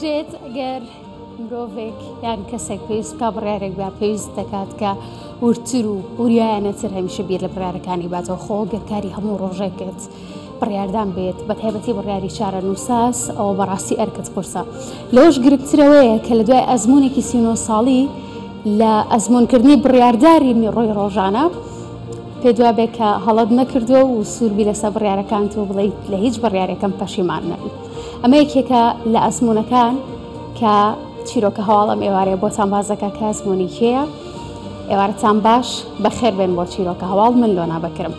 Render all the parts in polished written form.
دەگوترێت ئەگەر مرۆڤێک یان کەسێک پێویست بکا بڕیارێک با پێویست دەکات کە وردتر و وریایانەتر هەمیشە بیر لە بڕیارەکانی باتەوە خۆ گەر کاری هەموو ڕۆژێکت بڕیاردان بێت بە تایبەتی بڕیاری چارەنووساز ئەوە بەڕاستی ئەرکت قورسە لەوەش گرنگترەوەیە کە لە دوای ئەزمونێکی 39 ساڵی لە ئەزمونکردنی بڕیارداری ڕۆی ڕۆژانە پێت وابێ کە هەڵەت نەکردووە و سووربی لەسەر بڕیارەکانت و بڵێیت لە هیچ بڕیارێکم پەشیمان نەبم. ئەمە یەکێکە لە ئەزموونەکان کە چیرۆکە هەواڵ ئەم ئێوارەیە بۆتان باس دەکات کە ئەزموونی کێیە. ئێوارەتان باش، بەخێر بێن بۆ چیرۆکە هەواڵ، من لۆنا بەکرم.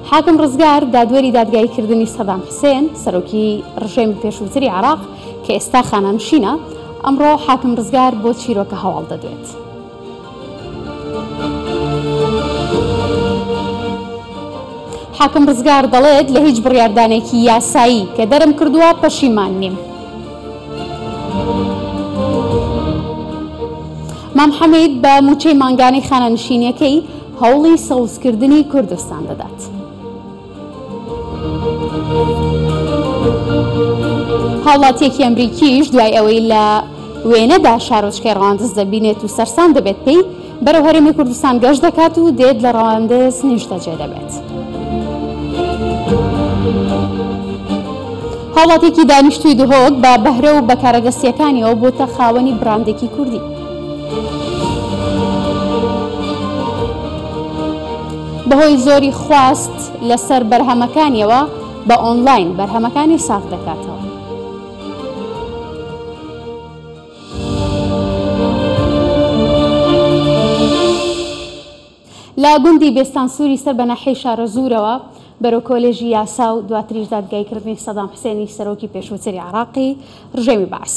حاکم ڕزگار، دادوەری دادگاییکردنی سەدام حوسێن، سەرۆکی ڕژێمی پێشووتری عێراق کە ئێستا خانەنشینە، ئەمڕۆ حاکم ڕزگار بۆ چیرۆکە هەواڵ دەدوێت. حاکم ڕزگار دەڵێت لە هیچ بڕیاردانێکی یاسایی کە دەرم کردووە پەشیمان نیم. مام حەمید بە مووچەی مانگانەی خانەنشینیەکەی هەوڵی سەوزکردنی کوردستان دەدات. هاوڵاتیەکی ئەمریکیش دوای ئەوەی لە وێنەدا شارۆچکەی ڕەواندز دەبینێت و سەرسام دەبێت پێی، بەرەو هەرێمی کوردستان گەشت دەکات و دێت لە ڕەواندز نیشتەجێ دەبێت. هاوڵاتیەکی دانیشتووی دهۆک بە بەهرە و بە کارە دەستییەکانیەوە بۆتە خاوەنی براندێکی کوردی. بەهۆی زۆری خواست لەسەر بەرهەمەکانیەوە بە ئۆنلاین بەرهەمەکانی ساغ دەکاتەوە. لە گوندی بێستانسووری سەر بە ناحیەی شارەزوورەوە بەرەو کۆلێژی یاسا و دواتریش دادگاییکردنی سەدام حوسێنی سەرۆکی پێشووتری عێراقی ڕژێمی بەعس.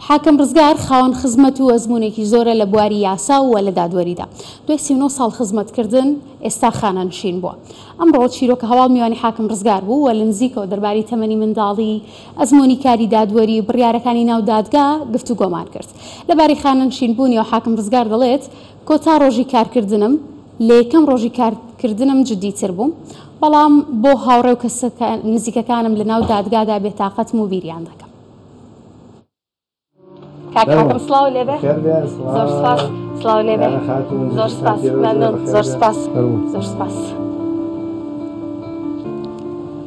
حاکم ڕزگار خاوەن خزمەت و ئەزموونێکی زۆرە لە بواری یاسا و لە دادوەریدا. دوای 39 ساڵ خزمەتکردن ئێستا خانەنشین بووە. ئەمڕۆ چیرۆکە هەواڵ میوانی حاکم ڕزگار بوو و لە نزیکەوە دەربارەی تەمەنی منداڵی، ئەزموونی کاری دادوەری و بڕیارەکانی ناو دادگا گفتوگۆمان کرد. لەبارەی خانەنشین بوونیەوە حاکم ڕزگار دەڵێت، کۆتا ڕۆژی کارکردنم لە یەکەم ڕۆژی کارکردنم جدیتر بووم، بەڵام بۆ هاوڕێ و کەسە نزیکەکانم لەناو دادگادا بێتاقەتم و بیریان دەکەم. کاک حاکم سڵاو لێبێ زۆر سپاس سڵاو لێبێ زۆر سپاس ممنون زۆر سپاس زۆر سپاس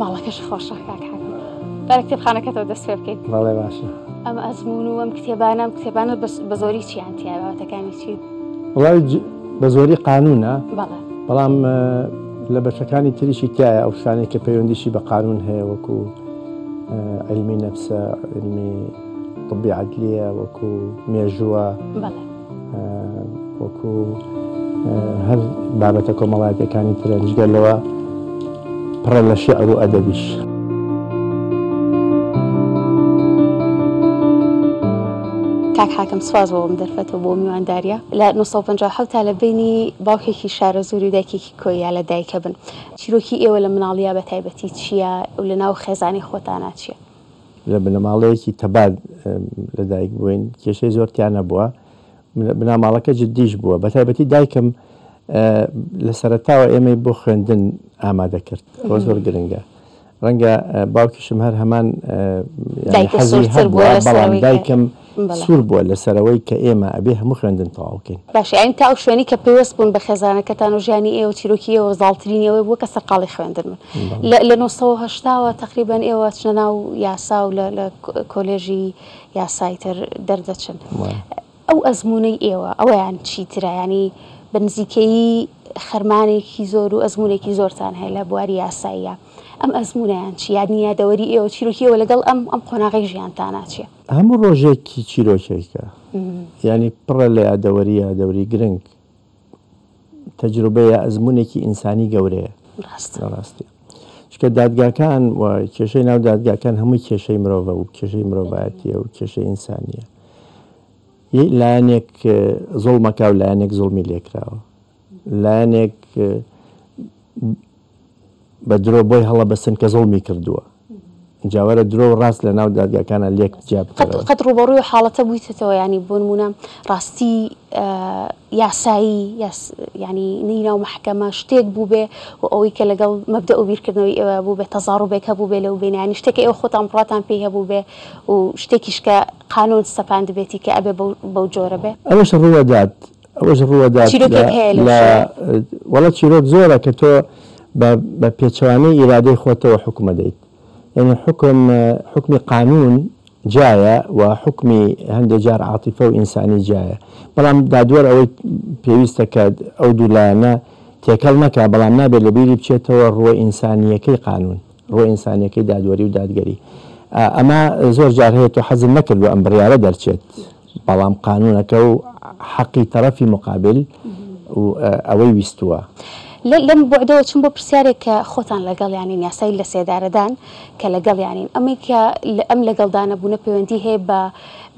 ماڵەکەش خۆشە کاک حاکم بەرە کتێبخانەکەتەوە دەست پێ بکەین بەڵێ باشە ئەم ئەزموون و ئەم کتێبانە ئەم کتێبانە بە زۆری چیان تیا بابەتەکانی چی وڵی بە زۆری قانونە بەڵام لە بەشەکانی تریشی تایە ئەو شتانەی کە پەیوەندیشی بە قانون هەیە وەکو علمی نەفسە علمی طبی عدلیە وەکو مێژووە وەکو هەر بابەتە کۆمەڵایەتەکانی ترە جگە لەوە پڕە لە شیعر و ئەدەبیش. کاک حاکم سواز بۆ ئەم دەرفەتە بۆ میوانداریە لە 1950 تا لە بینی باوکێکی شارەزووری و دایکێکی کۆیە لە دایکە بن چیرۆکی ئێوە لە مناڵیا بە تایبەتی چییە و لە ناو خێزانی خۆتانا چییە؟ لە بنەماڵەیەکی تەبا لەدایک بووین، کێشەی زۆر تیا نەبووە، بنەماڵەکە جدیش بووە، بەتایبەتی دایکم لە سەرەتاوە ئێمەی بۆ خوێندن ئامادە کرد، ئەوە زۆر گرنگە. ڕەنگە باوکیشم هەر هەمان حەزی هەبووە، بەڵام دایکم سوور بووە لەسەرەوەی کە ئێمە ئەبێ هەموو خوێندن تەواو کەین. باشە یانی تا ئەو شوێنەی کە پەیوەست بوون بە خێزانەکەتان و ژیانی ئێوە چیرۆکی ئێوە زاڵترینی ئەوەی بووە کە سەرقاڵی خوێندن بوون. لە 980 وە تەقریبەن ئێوە ئەچنە ناو یاسا و لە کۆلێژی یاسای تر دەردەچن. ئەو ئەزموونەی ئێوە ئەوەیان چیترە؟ یانی بە نزیکەیی خەرمانێکی زۆر و ئەزموونێکی زۆرتان هەیە لە بواری یاساییە. ئەم ئەزموونەیان چی؟ یانی یادەوەری ئێوە چیرۆکی ئێوە لەگەڵ ئەم ئەم قۆناغەی ژیانتانا چییە؟ هەموو ڕۆژێکی چیرۆکێکە. یانی پڕە لە یادەوەری یادەوەری گرنگ. تەجروبە یا ئەزموونێکی ئینسانی گەورەیە. ڕاستە. لە ڕاستیا. چونکە دادگاکان و کێشەی ناو دادگاکان هەمووی کێشەی مرۆڤە و کێشەی مرۆڤایەتییە و کێشەی ئینسانییە. لایەنێک زوڵمەکا و لایەنێک زوڵمی لێکراوە. لایەنێک بە درۆ بۆی هەڵەبەستن کە زوڵمی کردووە. جا وەرە درۆ و ڕاست لە ناو دادگاکانا لێک جیا قەت بکەرەوە. قەت ڕووبەڕووی ئەو حاڵەتە بوویتەتەوە یانی بۆ نموونە ڕاستی یاسایی یانی نی ناو مەحکەمە شتێک بووبێ و ئەوەی کە لەگەڵ مەبدەئ و بیرکردنەوەی ئێوە بووبێ تەزاڕوبێک هەبووبێ لەو بەینە یانی شتێک کە ئێوە خۆتان بڕواتان پێی هەبووبێ و شتێکیش کە قانوون سەپاندبێتی کە ئەبێ بەو بەو جۆرە بێ؟ ئەوەش ڕووەدات ئەوەش ڕووەدات لە چیرۆکێک هەیە لەو لە شێوەیە؟ وەڵا چیرۆک زۆرە کە تۆ بە بە پێچەوانەی ئیرادەی خۆتەوە حوکم ئەدەیت یانی حوکم حوکمی قانوون جیایە و حوکمی هەندێ جار عاتیفە و ئینسانی جیایە بەڵام دادوەر ئەوەی پێویستە کە ئەو دوو لایەنە تێکەڵ نەکا بەڵام نابێت لە بیری بچێتەوە ڕووە ئینسانییەکەی قانوون ڕووە ئینسانییەکەی دادوەری و دادگەری ئەمە زۆر جار هەیە تۆ حەزت نەکردووە ئەم بڕیارە دەرچێت بەڵام قانوونەکە و حەقی تەڕەفی موقابل و ئەوەی ویستووە. لەم بوعدەوە چم بۆ پرسیارێک کە خۆتان لەگەڵیانین، یاسای لەسێدارەدان کە لەگەڵیانین، ئەمەی کە ئەم لەگەڵدانەبوونە پەیوەندی هەیە بە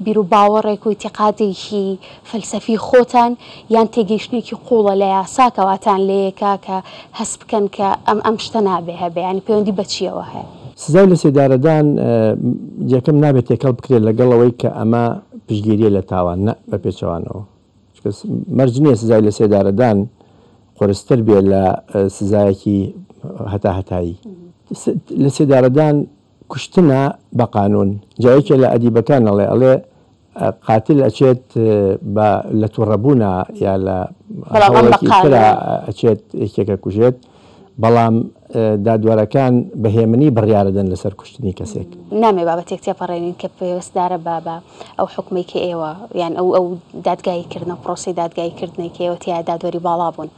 بیروباوەڕێک و ئیتیقادێکی فەلسەفی خۆتان یان تێگەیشتنێکی قووڵە لە یاسا کە واتان لێیەکا کە هەست بکەن کە ئەم ئەم شتە نابێ هەبێ یانی پەیوەندی بە چییەوە هەیە؟ سزای لەسێدارەدان یەکەم نابێت تێکەڵ بکرێت لەگەڵ ئەوەی کە ئەمە پشتگیریە لە تاوان نە بە پێچەوانەوە چونکە مەرج نییە سزای لەسێدارەدان قورستر بێ لە سزایەکی هەتا هەتایی. لەسێدارەدان کوشتنە بە قانون جا یەکێ لە ئەدیبەکان ئەڵێ ئەڵێ قاتل ئەچێت بە لە توڕەبوونا یا لە بەڵام ئەم بە هەوڵێکی ترا قانون. ئەچێت یەکێک ئەکوژێت بەڵام دادوەرەکان بە هێمنی بڕیارەدەن لەسەر کوشتنی کەسێک. نامەوێ بابەتێک تێپەڕێنین کە پەیوەستدارە بە بە ئەو حوکمەی کە ئێوە یان ئەو ئەو دادگایی کردنە پرۆسەی دادگایی کردنەی کە ئێوە تیایا دادوەری باڵا بوون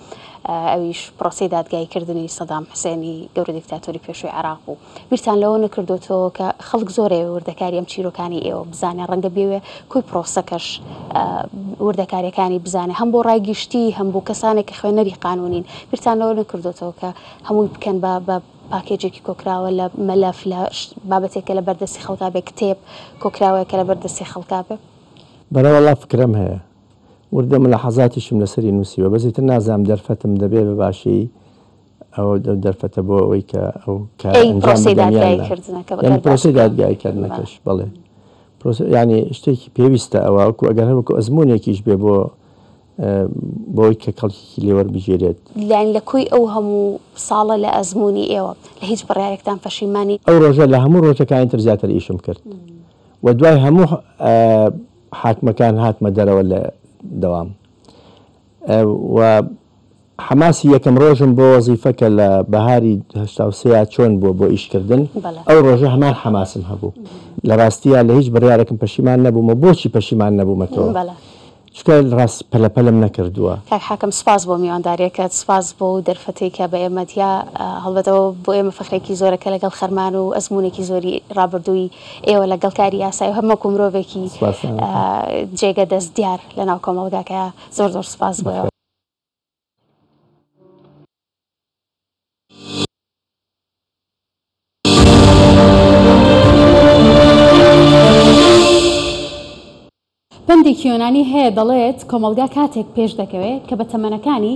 ئەویش پرۆسەی دادگایی کردنی سەدام حسێنی گەورە دیکتاتۆری پێشووی عێراق بوو. بیرتان لەوە نەکردۆتەوە کە خەڵک زۆر ئەیەوێ وردەکاری ئەم چیرۆکانەی ئێوە بزانێ ڕەنگە بیەوێ کۆی پرۆسەکەش وردەکاریەکانی بزانێ هەم بۆ ڕای گشتی هەم بۆ کەسانێک کە خوێنەری قانونین بیرتان لەوە نەکردۆتەوە کە هەمووی بکەن بە بە پاکێجێکی کۆکراوە لە مەلەف لە بابەتێک کە لە بەردەستی خەڵکا بێ کتێب کۆکراوەیە کە لە بەردەستی خەڵکا بێ؟ بەرەوەڵا فکرەم هەیە وردە ملاحەزاتیشم لەسەری نووسیوە بەس ئیتر نازانم دەرفەتم دەبێ بە باشی ئەوە ئەو دەرفەتە بۆ ئەوەی کە ئەو کارە ئەی ئەنجام پرۆسەی بدەم یان دادگایی نا کردنەکە یانی گەر باس پرۆسەی بکەین دادگایی بەڵێ کردنەکەش بەڵێ پرۆسە یانی شتێکی پێویستە ئەوە وەکو ئەگەر هەر وەکو ئەزموونێکیش بێ بۆ بۆی کە کەڵکێکی لێ وەربگیرێت. یانی لە کۆی ئەو هەموو ساڵە لە ئەزموونی ئێوە لە هیچ بڕیارێکتان پەشیمانی؟ ئەو ڕۆژە لە هەموو ڕۆژەکانی تر زیاتر ئیشم کرد و دوای هەموو حاکمەکان هاتمە دەرەوە لە دەوام و حەماسی یەکەم ڕۆژم بۆ وەزیفە کە لە بەهاری 83 یا چۆن بووە بۆ ئیش کردن بەڵێ. ئەو ڕۆژە هەمان حەماسم هەبوو لە ڕاستیا لە هیچ بڕیارێکم پەشیمان نەبوومە بۆچی پەشیمان نەبوومەتەوە بەڵێ. چونکە ڕاست پەلە پەلم نەکردووە. کاک حاکم سوپاس بۆ میوانداریەکەت سوپاس بۆ ئەو دەرفەتەی کە بە ئێمەت یا هەڵبەت ئەوە بۆ ئێمە فەخرێکی زۆرە کە لەگەڵ خەرمان و ئەزموونێکی زۆری ڕابردووی ئێوە لەگەڵ کاری یاسایی و هەم وەکوو مرۆڤێکی سوپاستان ئەکەم. جێگە دەست دیار لەناو کۆمەڵگاکەیا زۆر زۆر سوپاس بۆ ئێوە. پەندێکی یۆنانی هەیە دەڵێت، کۆمەڵگا کاتێک پێش دەکەوێت کە بە تەمەنەکانی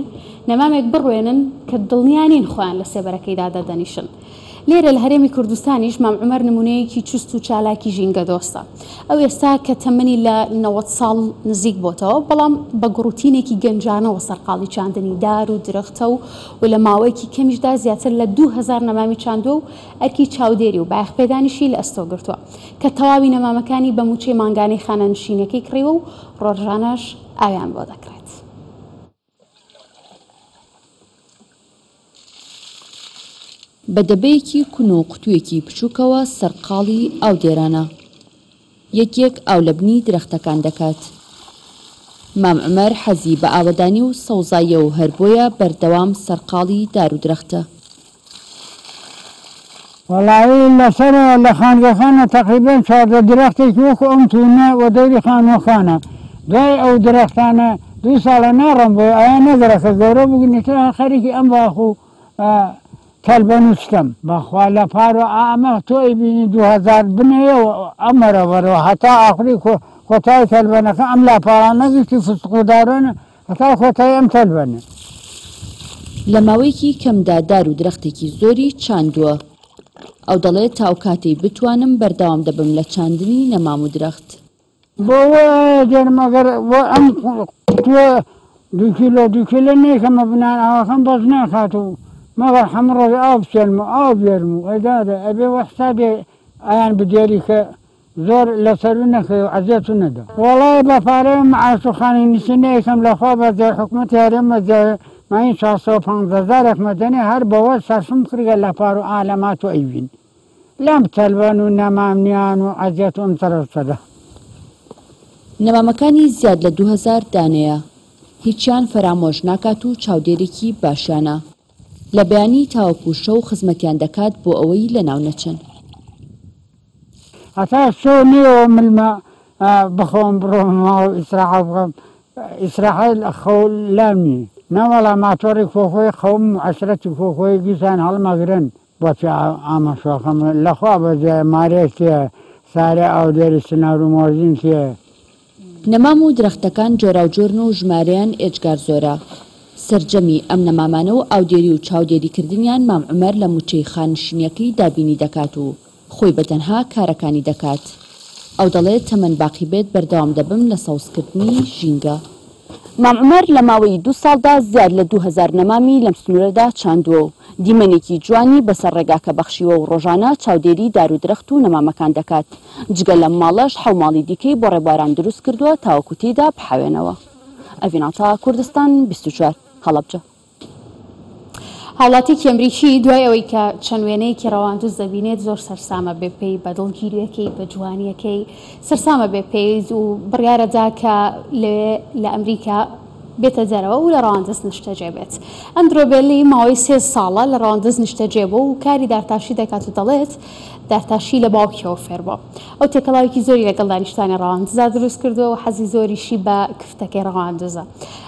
نەمامێک بڕوێنن کە دڵنیا نین خۆیان لە سێبەرەکەیدا دەدەنیشن. لێرە لە هەرێمی کوردستانیش مام عومەر نموونەیەکی چوست و چالاکی ژینگەدۆستە. ئەو ئێستا کە تەمەنی لە 90 ساڵ نزیک بۆتەوە، بەڵام بە گوڕوتینێکی گەنجانەوە سەرقاڵی چاندنی دار و درەختە و و لە ماوەیەکی کەمیشدا زیاتر لە 2000 نەمامی چاندووە و ئەرکی چاودێری و بایەخپێدانیشی لە ئەستۆ گرتووە کە تەواوی نەمامەکانی بە مووچەی مانگانەی خانەنشینیەکەی کڕیوە و ڕۆژانەش ئاویان بۆ دەکڕێت. بە دەبەیەکی کون و قوتوویەکی بچووکەوە سەرقاڵی ئاودێرانە. یەک یەک ئاو لە بنی درەختەکان دەکات. مام عومەر حەزی بە ئاوەدانی و سەوزاییە و هەر بۆیە بەردەوام سەرقاڵی دار و درەختە. وەڵایی لەسەرەوە لە خانگەکانە تەقریبەن 14 درەختێکی وەکو ئەم توونە وە دەوری خانووەکانە دوای ئەو درەختانە دوو ساڵە ناڕۆم بۆی ئایا نەگەرەکە گەورە بوو نیتر هەر خەریکی ئەم باخ و کەلبەن و شتم. بەخوا لە پارۆ ئا ئەمە تۆ ئەیبینی 2000 بنەیە و ئەم وەرە وەرەوە هەتا ئاخری کۆتایی کەلبەنەکە ئەم لاپاڵانە گشتی فستق و دارۆنە هەتا کۆتایی ئەم تەلبەنە. لە ماوەیەکی کەمدا دار و درەختێکی زۆری چاندووە. ئەو دەڵێت تا ئەوکاتەی بتوانم بەردەوام دەبم لە چاندنی نەمام و درەخت. بۆ وایە دێنم ئەگەر ئەم قوتووە دووکیلۆ دووکیلۆ نەیکەمە بنان ئاوەکەم بەس ناکات و مەگەر هەموو ڕۆژ ئاو بچێنم و ئاو بێرم و ئەی دادە ئەبێ وە حسابێ ئەیان بدێری کە زۆر لەسەرو نەکەی و عەزێتو نەدا. وەڵای بە پارەی معاش و خانە نشینی ئەیکەم لە خوا بەزێ حکومەتی هەرێم بەزێ مانی 415 هەزارێکمە دەنێ هەر بەوە سەرفم کردگە لە پار و ئالەمات و ئەیبین لەم تەلبەن و نەمامنیان و عەزێت و ئەم تەرەسەدە. نەمامەکانی زیاد لە 2000 دانەیە، هیچیان فەرامۆش ناکات و چاودێرێکی باشیانە. لە بەیانی تاوەکو شەو خزمەتیان دەکات بۆ ئەوەی لەناو نەچن. هەتا شەو نەیەوە ملمە بخەوم بڕۆمە ماڵ و ئیسراحە بکەم ئیسراحە خەو لام نیە نەوەڵا ماتۆڕی کۆکۆی قەوم و عەشرەتی کۆکۆی گیسان هەڵمەگرن بۆچی ئامەشۆکەم لەخوا بەجێ مارێ کێ سارێ ئاودێری سنارو مۆزین کێ. نەمام و درەختەکان جۆراوجۆرن و ژمارەیان ئێجگار زۆرە. سەرجەمی ئەم نەمامانە و ئاودێری و چاودێریکردنیان مام عومەر لە مووچەی خانشینیەکەی دابینی دەکات و خۆی بە تەنها کارەکانی دەکات. ئەو دەڵێت تەمەن باقی بێت بەردەوام دەبم لە سەوزکردنی ژینگە. مام عومەر لە ماوەی دوو ساڵدا زیاد لە 2000 نەمامی لەم سنوورەدا چاندووە و دیمەنێکی جوانی بەسەر ڕێگاکە بەخشیوە و ڕۆژانە چاودێری دار و درەخت و نەمامەکان دەکات. جگە لەم ماڵەش حەو ماڵی دیکەی بۆ ڕێبواران دروست کردووە تاوەکو تێیدا بحەوێنەوە. ئەڤین عەتا، کوردستان 24، هەڵەبجە. هاوڵاتیەکی ئەمریکی دوای ئەوەی کە چەند وێنەیەکی ڕەواندوز دەبینێت زۆر سەرسامە بێ پێی بە دڵگیریەکەی بە جوانیەکەی سەرسامە بێ پێی و بڕیارەدا کە لەوێ لە ئەمریکا بێتە دەرەوە و لە ڕەواندز نیشتەجێ بێت. ئەندرۆ بێلی ماوەی سێ ساڵە لە ڕەواندز نیشتەجێ بووە و کاری دارتاشی دەکات و دەڵێت دارتاشی لە باوکیەوە فێر بووە. ئەو تێکەڵاوێکی زۆری لەگەڵ دانیشتوانی ڕەواندزدا دروست کردووە و حەزی زۆریشی بە کفتەکەی ڕەواندزە.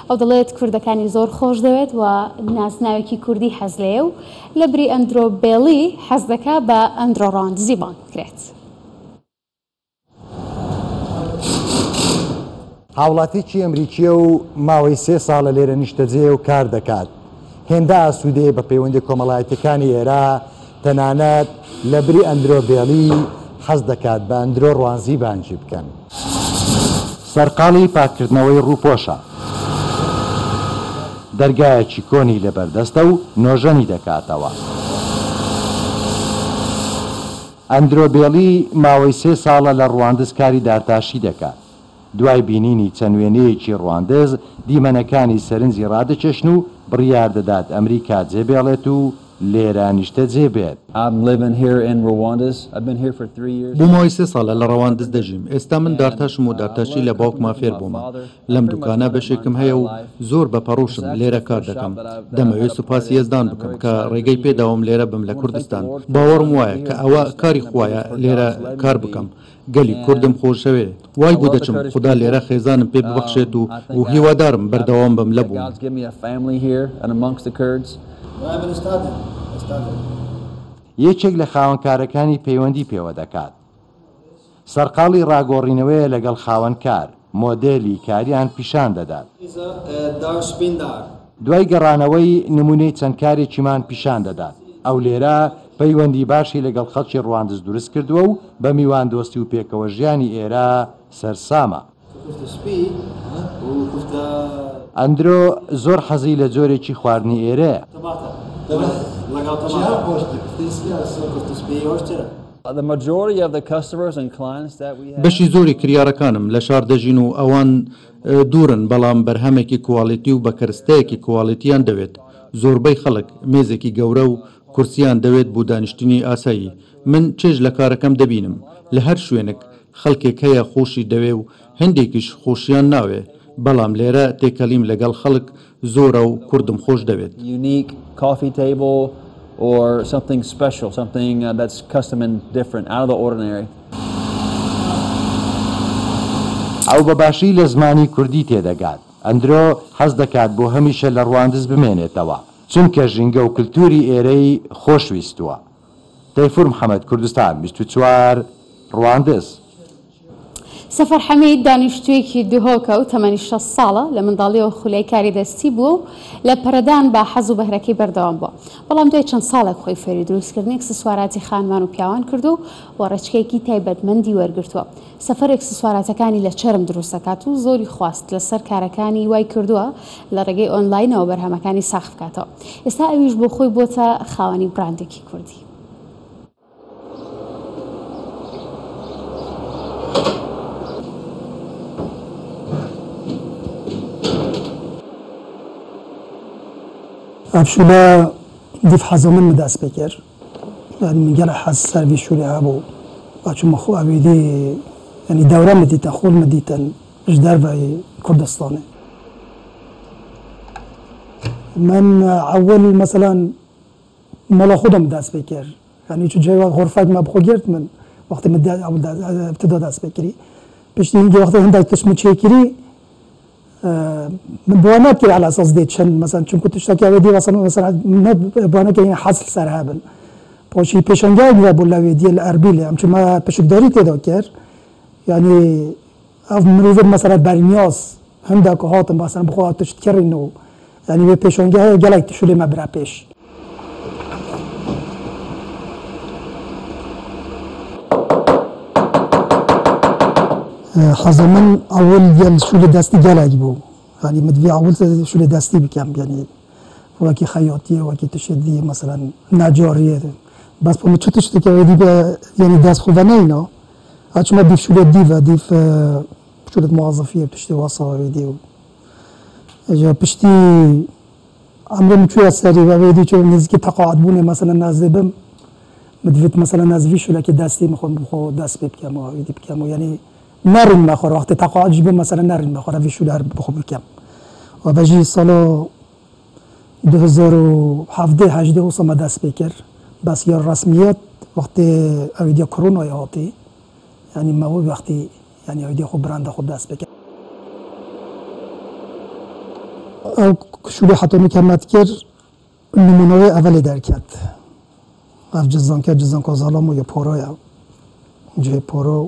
ئەو دەڵێت کوردەکانی زۆر خۆش دەوێت و نازناوێکی کوردی حەز لێیە و لە بری ئەندرۆ بێڵی حەز دەکا بە ئەندرۆ ڕەواندزی بانگ بکرێت. هاوڵاتیەکی ئەمریکییە و ماوەی سێ ساڵە لێرە نیشتەجێیە و کار دەکات. هێندە ئاسوودەیە بە پەیوەندیە کۆمەڵایەتیەکانی ئێرە، تەنانەت لەبری ئەندرۆ بێڵی حەز دەکات بە ئەندرۆ ڕوانزی بانگی بکەن. سەرقاڵی پاککردنەوەی ڕووپۆشە. دەرگایەکی کۆنی لەبەردەستە و نۆژەنی دەکاتەوە. ئەندرۆ بێڵی ماوەی سێ ساڵە لە ڕواندز کاری دارتاشی دەکات. دوای بینینی چەند وێنەیەکی ڕواندز، دیمەنەکانی سەرنجی ڕادەکێشن و بڕیار دەدات ئەمریکا جێبێڵێت و لێرە نیشتەجێ بێت. بۆ ماوەی سێ ساڵە لە ڕەواندز دەژیم، ئێستا من دارتاشم و دارتاشی لە باوکما فێر بوومە. لەم دوکانە بەشێکم هەیە و زۆر بە پەڕۆشم لێرە کار دەکەم. دەمەوێت سوپاسی یەزدان بکەم کە ڕێگەی پێداوم لێرە بم لە کوردستان. باوەڕم وایە کە ئەوە کاری خوایە لێرە کار بکەم. گەلی کوردم خۆشەوێ. وای بۆ دەچم خودا لێرە خێزانم پێ ببەخشێت و و هیوادارم بەردەوام بم لە بوون. یەکێک لە خاوەنکارەکانی پەیوەندی پێوە دەکات. سەرقاڵی ڕاگۆڕینەوەیە لەگەڵ خاوەنکار، مۆدێلی کاریان پیشان دەدات. دوای گەڕانەوەی نمونەی چەند کارێکیمان پیشان دەدات. ئەو لێرە پەیوەندی باشی لەگەڵ خەڵکی ڕواندز دروست کردووە و بە میواندۆستی و پێکەوەژیانی ئێرە سەرسامە. ئەندرۆ زۆر حەزی لە جۆرێکی خواردنی ئێرەیە. بەشی زۆری کریارەکانم لە شار دەژین و ئەوان دوورن، بەڵام بەرهەمێکی کواڵیتی و بە کەرستەیەکی کواڵیتیان دەوێت. زۆربەی خەڵک مێزێکی گەورە و کورسیان دەوێت بۆ دانیشتنی ئاسایی. من چێژ لە کارەکەم دەبینم. لە هەر شوێنک خەڵکێک هەیە خۆشی دەوێ و هەندێکیش خۆشیان ناوێ، بەڵام لێرە تێکەڵیم لەگەڵ خەڵک زۆرە و کوردم خۆش دەوێت. ئەو بە باشی لە زمانی کوردی تێدەگات. ئەندرۆ حەز دەکات بۆ هەمیشە لە ڕواندز بمێنێتەوە، چونکە ژینگە و کلتوری ئێرەی خۆش ویستووە. تەیفور محەمەد، کوردستان 24، ڕواندز. سەفەر حەمید دانیشتوویەکی دهۆکە و تەمەنی 60 ساڵە، لە منداڵیەوە خولیای کاری دەستی بووە و لە پەرەدان بە حەز و بەهرەکەی بەردەوام بووە. بەڵام دوای چەند ساڵێک خۆی فێری دروستکردنی ئێکسسوارازی خانمان و پیاوان کردووە و ڕێچکەیەکی تایبەتمەندی وەرگرتووە. سەفەر ئێکسسواراتەکانی لە چەرم دروست دەکات و زۆری خواست لەسەر کارەکانی وای کردووە لە ڕێگەی ئۆنلاینەوە بەرهەمەکانی ساغ بکاتەوە. ئێستا ئەویش بۆ خۆی بووەتە خاوەنی براندێکی کوردی. ئەڤ شولە دیف حەزە من من دەست پێ کرد یعنی من گەلە حەز سەر ڤی شولێ هەبوو ئەچوومە خۆ ئەوێدی یعنی دەورە من دیتن خۆل من دیتن ژ دەرڤەی کوردستانێ من ئەول مەسەلەن ماڵا خۆ دەم دەست پێ کرد یعنی چ جێ غرفەک مە بخۆ گرت من وەختی من ئەول ابتدا دەست پێ کری پشتی هینگی وەختی هەندێک تشت من چێ کری من بۆ نەکرد على اساس دێ چەند مەسەن چونکو تشتێکی ئەوێ دی وەسەن مەسەن بۆ نەکرد حەز سەر هەبن پۆشی پێشەنگایەک بوو لەوێ دیە لە ئەربیلێ ئەم چما پشکداری تێدا کرد یعنی ئەو مرۆڤ مەسەلە بەرنیاز هەندێک هاتن بەسەن بخۆ تشت کڕین و یعنی وێ پێشەنگە هەیە گەلێک تشولێ مە برا پێش. حەزە من ئەول گەل شولێ دەستی گەلێک بوو یعنی مدوی ئەول شولێ دەستی بکەم یعنی وەکی خەیاتیە وەکی تشت دی مەسەلەن ناجاریە بەس بۆ من چ تشتێک ئەوێ دی یعنی دەست خۆ نەینا ئەچمە دیف شولێ دیڤە دیف شولێت موظفیە تشتی واسا ئەوێ دی و جا پشتی عمرم چوە سەری ئەوێ دی چۆ نزیکی تەقاعد بوونێ مەسەلەن نازێ بم مدویت مەسەلەن نازوی شولەکی دەستی مخۆم بخۆ دەست پێ بکەم و ئەوێ دی بکەم و یعنی نەڕین مەخۆر وەختی تەقاعدش بم مەسەلەن نەڕین مەخۆر ئەوی شولە هەر بخۆ بکەم و بەژی ساڵۆ 2017 18 وسمە دەست پێ کرد بەس یا ڕەسمیەت وەختی ئەوی دی کۆرۆنای هاتی یعنی مەوە وەختی یعنی ئەوی دی خۆ براندە خۆ دەست پێ کرد ئەو شولێ حەتۆنی کە مەت کرد نمونەوەی ئەڤەلێ دەرکەت ئەف جزانکە جزانکە زەڵام و یە پۆرۆیە جێ پۆرۆ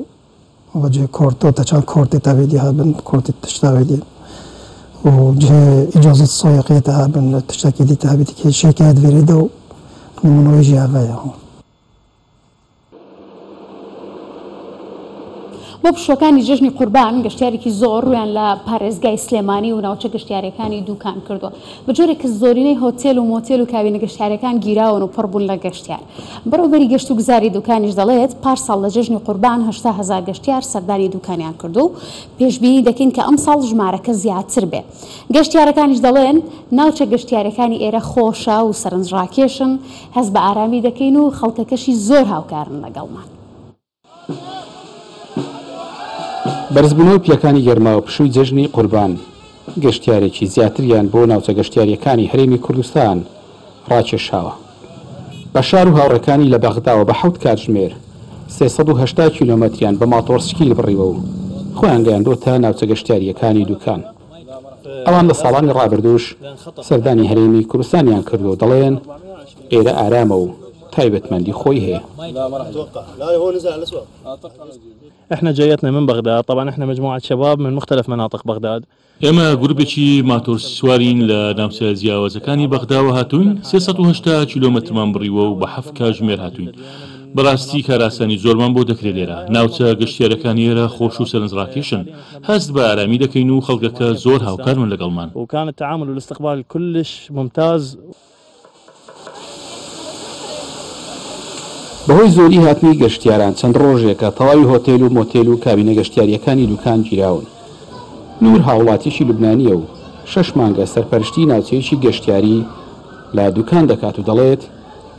و جێ کۆرتۆ تە چەند کۆرتێ تەوێدی هەبن کۆرتی تشتاوێدی و جێ ئیجازەت سایقیەتە هەبن لە تشتێکی دیتە هەبێتی کە شێکایەت ڤێرێدە و نمونەوەی ژی ئەڤەیە. بۆ پشووەکانی جەژنی قوربان گەشتیارێکی زۆر ڕوویان لە پارێزگای سلێمانی و ناوچە گەشتیاریەکانی دوکان کردووە، بە جۆرێک کە زۆرینەی هۆتێل و مۆتێل و کابینە گەشتیاریەکان گیراون و پڕ بوون لە گەشتیار. بەڕێوەبەری گەشتوگوزاری دوکانیش دەڵێت، پارساڵ لە جەژنی قوربان 80 هەزار گەشتیار سەردانی دوکانیان کردووە و پێشبینی دەکەین کە ئەمساڵ ژمارەکە زیاتر بێ. گەشتیارەکانیش دەڵێن، ناوچە گەشتیاریەکانی ئێرە خۆشە و سەرنجڕاکێشن، هەست بە ئارامی دەکەین و خەڵکەکەشی زۆر هاوکارن لەگەڵمان. بەرزبوونەوەی پلەکانی گەرما و پشووی جەژنی قوربان گەشتیارێکی زیاتریان بۆ ناوچە گەشتیارییەکانی هەرێمی کوردستان ڕاکێشاوە. بەشار و هاوڕێکانی لە بەغداوە بە حەوت کاتژمێر 380 کیلۆمەتریان بە ماتۆڕسکیل بڕیوە و خۆیان گەیاندۆتە ناوچە گەشتیارییەکانی دوکان. ئەوان لە ساڵانی ڕابردووش سەردانی هەرێمی کوردستانیان کردووە و دەڵێن ئێرە ئارامە و تایبەتمەندی خۆی هەیە. احنا جايتنا من بغداد طبعا احنا مجموعة شباب من مختلف مناطق بغداد. ئێمە گروپێکی ماتۆرسوارین لە ناوچە جیاوازەکانی بەغداوە هاتووین، 380 کیلۆمەترمان بڕیوە و بە حەفت کاژمێر هاتووین. بەڕاستی کارئاسانی زۆرمان بۆ دەکرێت لێرە. ناوچە گەشتیارەکانی ئێرە خۆش و سەرنجڕاکێشن. هەست بە ئارامی دەکەین و خەڵکەکە زۆر هاوکارن لەگەڵمان. وكان التعامل والاستقبال كلش ممتاز. بەهۆی زۆری هاتنی گەشتیاران چەند ڕۆژێکە تەواوی هۆتێل و مۆتێل و کابینە گەشتیارییەکانی دوکان گیراون. نور هاوڵاتیەکی لوبنانییە و شەش مانگە سەرپەرشتی ناوچەیەکی گەشتیاری لە دوکان دەکات و دەڵێت،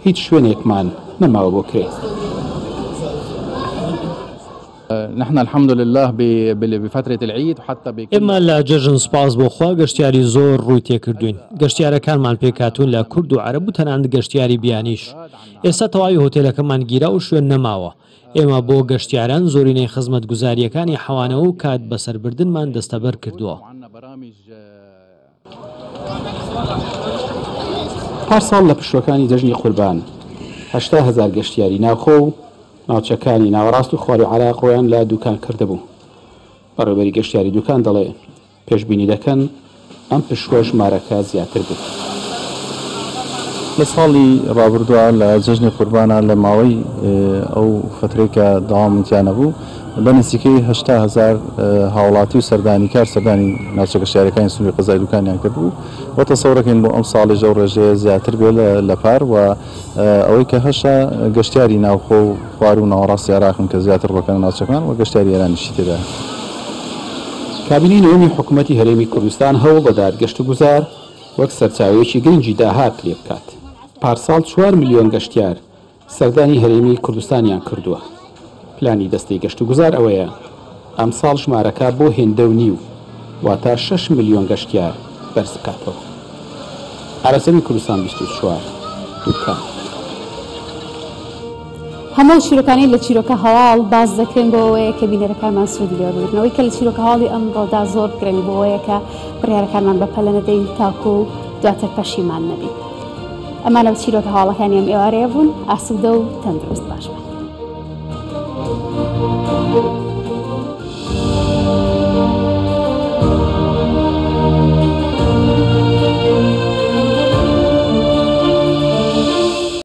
هیچ شوێنێکمان نەماوە بۆ کرێ. نحن الحمد لله بفترة العيد وحتى بكل ئێمە لە جەژن سوپاس بۆ خوا گەشتیاری زۆر ڕووی تێکردووین. گەشتیارەکانمان پێکهاتوون لە کورد و عەرەب و تەنانەت گەشتیاری بیانیش. ئێستا تەواوی هۆتێلەکەمان گیرا و شوێن نەماوە. ئێمە بۆ گەشتیاران زۆرینەی خزمەتگوزارییەکانی حەوانەوە و کات بەسەربردنمان دەستەبەر کردووە. پارساڵ لە پشووەکانی جەژنی قوربان 80 هەزار گەشتیاری ناوخۆ و ناوچەکانی ناوەڕاست و خواروی عێراق ڕوویان لە دوکان کردبوو. بەڕێوەبەری گەشتیاری دوکان دەڵێ، پێشبینی دەکەن ئەم پشووە ژمارەکە زیاتر بێت. لە ساڵی ڕابردووە لە جەژنی قوربانا لە ماوەی ئەو فەترەی کە دەوامم تیا نەبوو بە نزیکەی 80 هەزار هاوڵاتی و سەردانیکار سەردانی ناوچە گەشتیاریەکانی سنووری قەزای دوکانیان کردبوو و تەسەورەکەین بۆ ئەم ساڵیش ئەو ڕێژەیە زیاتر بێت لە پار و ئەوەی کە هەشە گەشتیاری ناوخۆ و خواروو و ناوەڕاستی عێراقن کە زیاتر ڕووەکەنە ناوچەکان و گەشتیاری ئێرانیشی تێدایە. کابینەی نۆیەمی حکومەتی هەرێمی کوردستان هەوڵ دەدات گەشتوگوزار وەک سەرچاوەیەکی گرنگی داهات لێ بکات. پارساڵ چوار ملیۆن گەشتیار سەردانی هەرێمی کوردستانیان کردووە. پلانی دەستەی گەشتوگوزار ئەوەیە ئەمساڵ ژمارەکە بۆ هێندە و نیو واتە شەش ملیۆن گەشتیار بەرز بکاتەوە. ئاراسەمی کوردستان 24، دوکان. هەموو ئەو چیرۆکانەی لە چیرۆکە هەواڵ باس دەکرێن بۆ ئەوەیە کە بینەرەکانمان سوودی لێ وەربگرن. ئەوەی کە لە چیرۆکە هەواڵی ئەمڕۆدا زۆر گرنگ بۆ ئەوەیە کە بڕیارەکانمان بە پەلە نەدەین تاکو دواتر پەشیمان نەبین. ئەمانە چیرۆکە هەواڵەکانی ئەم ئێوارەیە بوون. ئاسوودە و تەندروست باش بن.